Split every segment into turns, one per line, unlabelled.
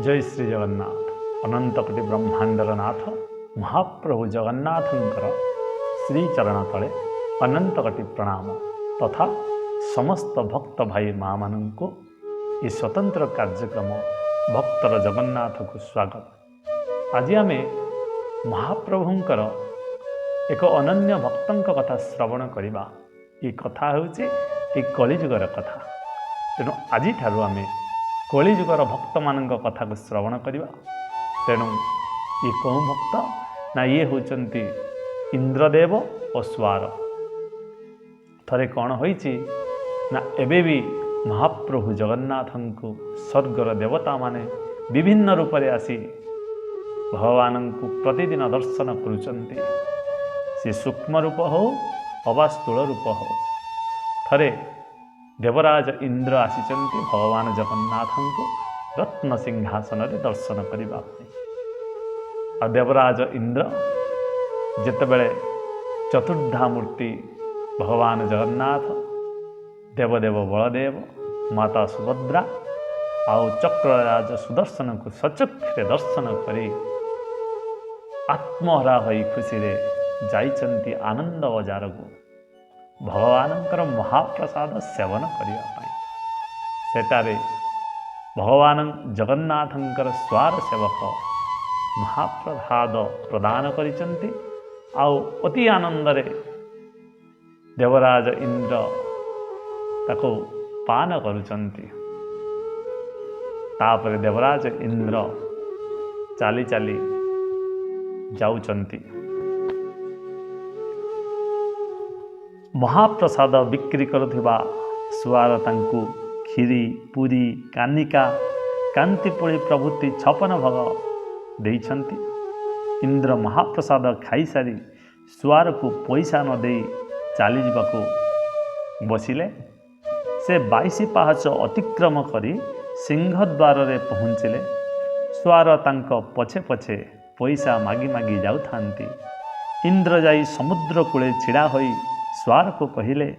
ଜୟ ଶ୍ରୀ ଜଗନ୍ନାଥ। ଅନନ୍ତ କୋଟି ବ୍ରହ୍ମାଣ୍ଡର ନାଥ ମହାପ୍ରଭୁ ଜଗନ୍ନାଥଙ୍କର ଶ୍ରୀଚରଣ ତଳେ ଅନନ୍ତ କୋଟି ପ୍ରଣାମ ତଥା ସମସ୍ତ ଭକ୍ତ ଭାଇ ମାଆମାନଙ୍କୁ ଏ ସ୍ୱତନ୍ତ୍ର କାର୍ଯ୍ୟକ୍ରମ ଭକ୍ତର ଜଗନ୍ନାଥକୁ ସ୍ୱାଗତ। ଆଜି ଆମେ ମହାପ୍ରଭୁଙ୍କର ଏକ ଅନନ୍ୟ ଭକ୍ତଙ୍କ କଥା ଶ୍ରବଣ କରିବା। ଏ କଥା ହେଉଛି ଏ କଳିଯୁଗର କଥା। ତେଣୁ ଆଜିଠାରୁ ଆମେ କଳିଯୁଗର ଭକ୍ତମାନଙ୍କ କଥାକୁ ଶ୍ରବଣ କରିବା। ତେଣୁ ଇଏ କେଉଁ ଭକ୍ତ ନା ଇଏ ହେଉଛନ୍ତି ଇନ୍ଦ୍ରଦେବ ଓ ସୁଆର। ଥରେ କ'ଣ ହୋଇଛି ନା, ଏବେ ବି ମହାପ୍ରଭୁ ଜଗନ୍ନାଥଙ୍କୁ ସ୍ୱର୍ଗର ଦେବତାମାନେ ବିଭିନ୍ନ ରୂପରେ ଆସି ଭଗବାନଙ୍କୁ ପ୍ରତିଦିନ ଦର୍ଶନ କରୁଛନ୍ତି, ସେ ସୂକ୍ଷ୍ମ ରୂପ ହେଉ ଅବା ସ୍ଥୂଳ ରୂପ ହେଉ। ଥରେ ଦେବରାଜ ଇନ୍ଦ୍ର ଆସିଛନ୍ତି ଭଗବାନ ଜଗନ୍ନାଥଙ୍କୁ ରତ୍ନ ସିଂହାସନରେ ଦର୍ଶନ କରିବା ପାଇଁ। ଆଉ ଦେବରାଜ ଇନ୍ଦ୍ର ଯେତେବେଳେ ଚତୁର୍ଦ୍ଧା ମୂର୍ତ୍ତି ଭଗବାନ ଜଗନ୍ନାଥ, ଦେବଦେବ ବଳଦେବ, ମାତା ସୁଭଦ୍ରା ଆଉ ଚକ୍ରରାଜ ସୁଦର୍ଶନକୁ ସଚକ୍ଷୁରେ ଦର୍ଶନ କରି ଆତ୍ମହରା ହୋଇ ଖୁସିରେ ଯାଇଛନ୍ତି ଆନନ୍ଦ ବଜାରକୁ ଭଗବାନଙ୍କର ମହାପ୍ରସାଦ ସେବନ କରିବା ପାଇଁ, ସେଠାରେ ଭଗବାନ ଜଗନ୍ନାଥଙ୍କର ସୁଆର ସେବକ ମହାପ୍ରସାଦ ପ୍ରଦାନ କରିଛନ୍ତି। ଆଉ ଅତି ଆନନ୍ଦରେ ଦେବରାଜ ଇନ୍ଦ୍ର ତାକୁ ପାନ କରୁଛନ୍ତି। ତାପରେ ଦେବରାଜ ଇନ୍ଦ୍ର ଚାଲି ଚାଲି ଯାଉଛନ୍ତି। ମହାପ୍ରସାଦ ବିକ୍ରି କରୁଥିବା ସୁଆର ତାଙ୍କୁ କ୍ଷୀରି, ପୁରୀ, କାନିକା, କାନ୍ତିପୁଳି ପ୍ରଭୃତି 56 ଭୋଗ ଦେଇଛନ୍ତି। ଇନ୍ଦ୍ର ମହାପ୍ରସାଦ ଖାଇସାରି ସୁଆରକୁ ପଇସା ନ ଦେଇ ଚାଲିଯିବାକୁ ବସିଲେ। ସେ 22 ପାହାଚ ଅତିକ୍ରମ କରି ସିଂହଦ୍ୱାରରେ ପହଞ୍ଚିଲେ। ସୁଆର ତାଙ୍କ ପଛେ ପଛେ ପଇସା ମାଗି ମାଗି ଯାଉଥାନ୍ତି। ଇନ୍ଦ୍ର ଯାଇ ସମୁଦ୍ର କୂଳେ ଛିଡ଼ା ହୋଇ ସୁଆରକୁ କହିଲେ,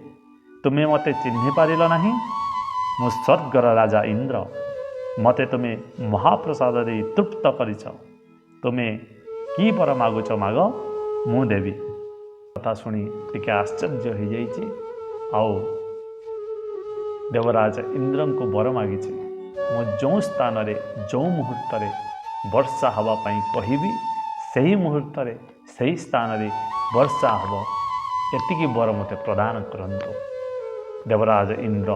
ତୁମେ ମୋତେ ଚିହ୍ନି ପାରିଲ ନାହିଁ? ମୁଁ ସ୍ୱର୍ଗର ରାଜା ଇନ୍ଦ୍ର। ମୋତେ ତୁମେ ମହାପ୍ରସାଦ ଦେଇ ତୃପ୍ତ କରିଛ। ତୁମେ କି ବର ମାଗୁଛ ମାଗ, ମୁଁ ଦେବି। କଥା ଶୁଣି ଟିକେ ଆଶ୍ଚର୍ଯ୍ୟ ହୋଇଯାଇଛି। ଆଉ ଦେବରାଜ ଇନ୍ଦ୍ରଙ୍କୁ ବର ମାଗିଛି, ମୁଁ ଯେଉଁ ସ୍ଥାନରେ ଯେଉଁ ମୁହୂର୍ତ୍ତରେ ବର୍ଷା ହେବା ପାଇଁ କହିବି, ସେହି ମୁହୂର୍ତ୍ତରେ ସେହି ସ୍ଥାନରେ ବର୍ଷା ହେବ, ଏତିକି ବର ମୋତେ ପ୍ରଦାନ କରନ୍ତୁ। ଦେବରାଜ ଇନ୍ଦ୍ର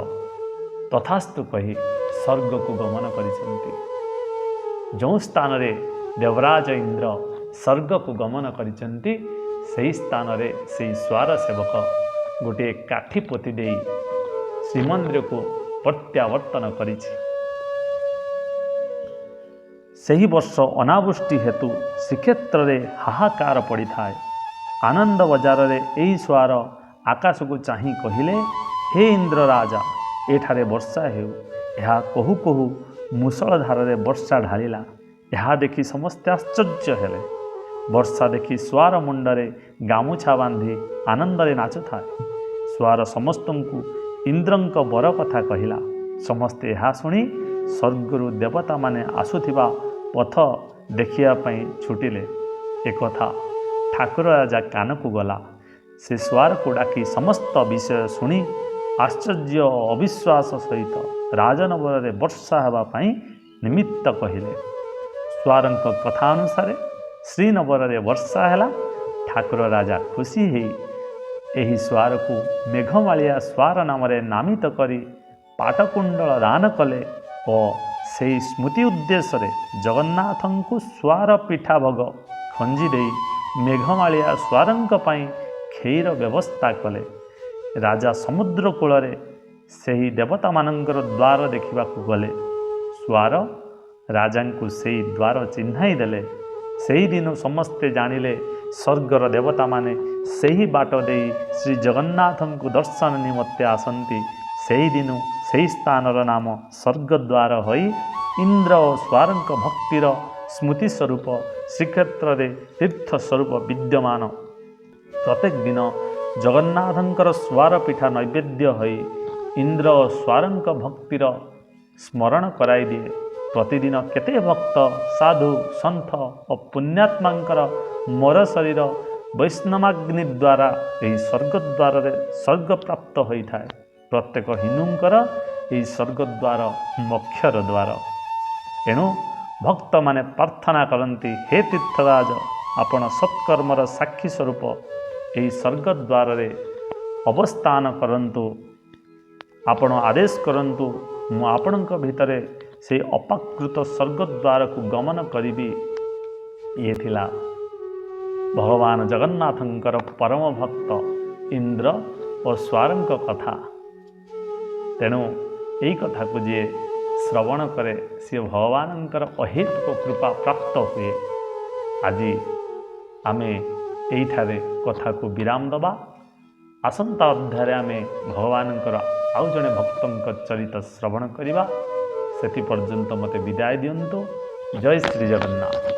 ତଥାସ୍ତୁ କହି ସ୍ୱର୍ଗକୁ ଗମନ କରିଛନ୍ତି। ଯେଉଁ ସ୍ଥାନରେ ଦେବରାଜ ଇନ୍ଦ୍ର ସ୍ୱର୍ଗକୁ ଗମନ କରିଛନ୍ତି, ସେହି ସ୍ଥାନରେ ସେହି ସୁଆର ସେବକ ଗୋଟିଏ କାଠି ପୋତି ଦେଇ ଶ୍ରୀମନ୍ଦିରକୁ ପ୍ରତ୍ୟାବର୍ତ୍ତନ କରିଛି। ସେହି ବର୍ଷ ଅନାବୃଷ୍ଟି ହେତୁ ଶ୍ରୀକ୍ଷେତ୍ରରେ ହାହାକାର ପଡ଼ିଥାଏ। ଆନନ୍ଦ ବଜାରରେ ଏହି ସୁଆର ଆକାଶକୁ ଚାହିଁ କହିଲେ, ହେ ଇନ୍ଦ୍ର ରାଜା, ଏଠାରେ ବର୍ଷା ହେଉ। ଏହା କହୁ କହୁ ମୁଷଳଧାରରେ ବର୍ଷା ଢାଳିଲା। ଏହା ଦେଖି ସମସ୍ତେ ଆଶ୍ଚର୍ଯ୍ୟ ହେଲେ। ବର୍ଷା ଦେଖି ସୁଆର ମୁଣ୍ଡରେ ଗାମୁଛା ବାନ୍ଧି ଆନନ୍ଦରେ ନାଚୁଥାଏ। ସୁଆର ସମସ୍ତଙ୍କୁ ଇନ୍ଦ୍ରଙ୍କ ବର କଥା କହିଲା। ସମସ୍ତେ ଏହା ଶୁଣି ସ୍ୱର୍ଗରୁ ଦେବତାମାନେ ଆସୁଥିବା ପଥ ଦେଖିବା ପାଇଁ ଛୁଟିଲେ। ଏକଥା ଠାକୁର ରାଜା କାନକୁ ଗଲା। ସେ ସୁଆରକୁ ଡାକି ସମସ୍ତ ବିଷୟ ଶୁଣି ଆଶ୍ଚର୍ଯ୍ୟ ଓ ଅବିଶ୍ୱାସ ସହିତ ରାଜନବରରେ ବର୍ଷା ହେବା ପାଇଁ ନିମିତ୍ତ କହିଲେ। ସୁଆରଙ୍କ କଥା ଅନୁସାରେ ଶ୍ରୀନବରରେ ବର୍ଷା ହେଲା। ଠାକୁର ରାଜା ଖୁସି ହେଇ ଏହି ସୁଆରକୁ ମେଘମାଳିଆ ସୁଆର ନାମରେ ନାମିତ କରି ପାଟକୁଣ୍ଡଳ ଦାନ କଲେ ଓ ସେହି ସ୍ମୃତି ଉଦ୍ଦେଶ୍ୟରେ ଜଗନ୍ନାଥଙ୍କୁ ସୁଆର ପିଠା ଭୋଗ ଖଞ୍ଜି ଦେଇ ମେଘମାଳିଆ ସୁଆରଙ୍କ ପାଇଁ ଖେଇର ବ୍ୟବସ୍ଥା କଲେ। ରାଜା ସମୁଦ୍ର କୂଳରେ ସେହି ଦେବତାମାନଙ୍କର ଦ୍ୱାର ଦେଖିବାକୁ ଗଲେ। ସୁଆର ରାଜାଙ୍କୁ ସେଇ ଦ୍ୱାର ଚିହ୍ନାଇ ଦେଲେ। ସେହିଦିନୁ ସମସ୍ତେ ଜାଣିଲେ ସ୍ୱର୍ଗର ଦେବତାମାନେ ସେହି ବାଟ ଦେଇ ଶ୍ରୀ ଜଗନ୍ନାଥଙ୍କୁ ଦର୍ଶନ ନିମନ୍ତେ ଆସନ୍ତି। ସେହିଦିନୁ ସେହି ସ୍ଥାନର ନାମ ସ୍ୱର୍ଗଦ୍ୱାର ହୋଇ ଇନ୍ଦ୍ର ଓ ସୁଆରଙ୍କ ଭକ୍ତିର ସ୍ମୃତି ସ୍ୱରୂପ ଶ୍ରୀକ୍ଷେତ୍ରରେ ତୀର୍ଥ ସ୍ୱରୂପ ବିଦ୍ୟମାନ। ପ୍ରତ୍ୟେକ ଦିନ ଜଗନ୍ନାଥଙ୍କର ସୁଆର ପିଠା ନୈବେଦ୍ୟ ହୋଇ ଇନ୍ଦ୍ର ଓ ସୁଆରଙ୍କ ଭକ୍ତିର ସ୍ମରଣ କରାଇ ଦିଏ। ପ୍ରତିଦିନ କେତେ ଭକ୍ତ, ସାଧୁ, ସନ୍ଥ ଓ ପୁଣ୍ୟାତ୍ମାଙ୍କର ମର ଶରୀର ବୈଷ୍ଣବାଗ୍ନି ଦ୍ୱାରା ଏହି ସ୍ୱର୍ଗଦ୍ୱାରରେ ସ୍ୱର୍ଗପ୍ରାପ୍ତ ହୋଇଥାଏ। ପ୍ରତ୍ୟେକ ହିନ୍ଦୁଙ୍କର ଏହି ସ୍ୱର୍ଗଦ୍ୱାର ମୋକ୍ଷର ଦ୍ୱାର। ଏଣୁ ଭକ୍ତମାନେ ପ୍ରାର୍ଥନା କରନ୍ତି, ହେ ତୀର୍ଥରାଜ, ଆପଣ ସତ୍କର୍ମର ସାକ୍ଷୀ ସ୍ୱରୂପ ଏହି ସ୍ୱର୍ଗଦ୍ୱାରରେ ଅବସ୍ଥାନ କରନ୍ତୁ। ଆପଣ ଆଦେଶ କରନ୍ତୁ, ମୁଁ ଆପଣଙ୍କ ଭିତରେ ସେଇ ଅପାକୃତ ସ୍ୱର୍ଗଦ୍ୱାରକୁ ଗମନ କରିବି। ଇଏ ଥିଲା ଭଗବାନ ଜଗନ୍ନାଥଙ୍କର ପରମ ଭକ୍ତ ଇନ୍ଦ୍ର ଓ ସ୍ୱାରଙ୍କ କଥା। ତେଣୁ ଏଇ କଥାକୁ ଯିଏ ଶ୍ରବଣ କରେ, ସିଏ ଭଗବାନଙ୍କର ଅହେତୁକ କୃପା ପ୍ରାପ୍ତ ହୁଏ। ଆଜି ଆମେ ଏଇଠାରେ କଥାକୁ ବିରାମ ଦେବା। ଆସନ୍ତା ଅଧ୍ୟାୟରେ ଆମେ ଭଗବାନଙ୍କର ଆଉ ଜଣେ ଭକ୍ତଙ୍କ ଚରିତ ଶ୍ରବଣ କରିବା। ସେଥି ପର୍ଯ୍ୟନ୍ତ ମୋତେ ବିଦାୟ ଦିଅନ୍ତୁ। ଜୟ ଶ୍ରୀ ଜଗନ୍ନାଥ।